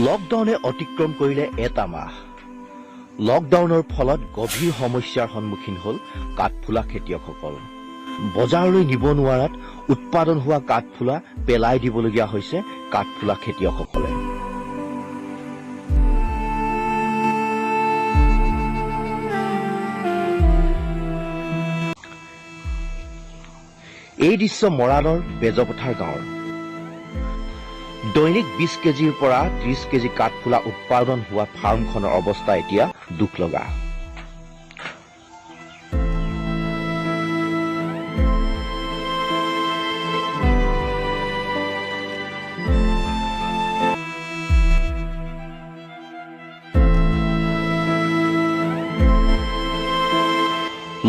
লকডাউনে অতিক্ৰম কৰিলে এটা মাহ। লকডাউনৰ ফলত গভীৰ সমস্যাৰ সন্মুখীন হ'ল কাঠফুলা খেতিয়কসকল। বজাৰলৈ নিব নোৱাৰাত উৎপাদন হোৱা কাঠফুলা পেলাই দিবলগীয়া হৈছে কাঠফুলা খেতিয়কসকলে। এই দৃশ্য মৰাণৰ বেজপথাৰ গাঁৱৰ। দৈনিক 20 কেজিৰ পৰা 30 কেজি কাঠফুলা উৎপাদন হোৱা ফাৰ্মখনৰ অৱস্থা এতিয়া দুখ লগা।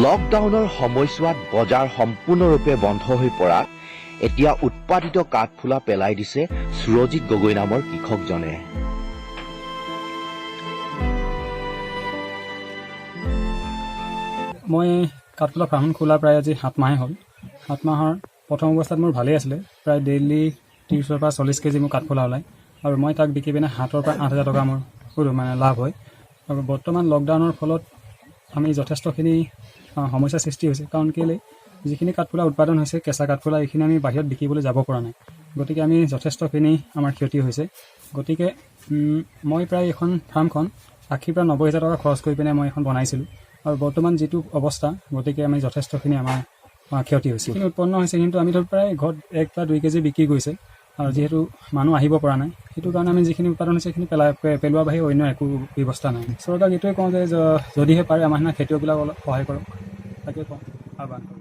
লকডাউনৰ সময়ছোৱাত বজাৰ সম্পূৰ্ণৰূপে বন্ধ হৈ পৰাত এতিয়া উৎপাদিত কাঠফুলা পেলাই দিছে সুৰজিত গগৈ নামৰ কৃষকজনে। মই কাঠফুলা ফাৰ্মখন খোলা প্ৰায় আজি 7 মাহে হ'ল। 7 মাহৰ প্ৰথম অৱস্থাত মোৰ ভালেই আছিলে, প্ৰায় ডেইলি 30ৰ পৰা 40 কেজি মোৰ কাঠফুলা ওলায় আৰু মই তাক বিকি পিনে 7ৰ পৰা 8 হাজাৰ টকা মোৰ মানে লাভ হয়। আৰু বৰ্তমান লকডাউনৰ ফলত আমি যথেষ্টখিনি সমস্যাৰ সৃষ্টি হৈছে, কাৰণ কেলৈ যিখিনি কাঠফুলা উৎপাদন হৈছে কেঁচা কাঠফুলা এইখিনি আমি বাহিৰত বিকিবলৈ যাব পৰা নাই, গতিকে আমি যথেষ্টখিনি আমাৰ ক্ষতি হৈছে। গতিকে মই প্ৰায় এইখন ফাৰ্মখন 80ৰ পৰা 90 হাজাৰ টকা খৰচ কৰি পিনে মই এখন বনাইছিলোঁ আৰু বৰ্তমান যিটো অৱস্থা, গতিকে আমি যথেষ্টখিনি আমাৰ ক্ষতি হৈছে। যিখিনি উৎপন্ন হৈছে কিন্তু আমি ধৰ প্ৰায় ঘৰত 1 বা 2 কেজি বিক্ৰী গৈছে আৰু যিহেতু মানুহ আহিব পৰা নাই সেইটো কাৰণে আমি যিখিনি উৎপাদন হৈছে সেইখিনি পেলোৱা বাহিৰে অন্য একো ব্যৱস্থা নাই। চৰকাৰক এইটোৱে কওঁ যে যদিহে পাৰে আমাৰ নিচিনা খেতিয়কবিলাক অলপ সহায় কৰক, তাকে কওঁ, আহ্বান কৰোঁ।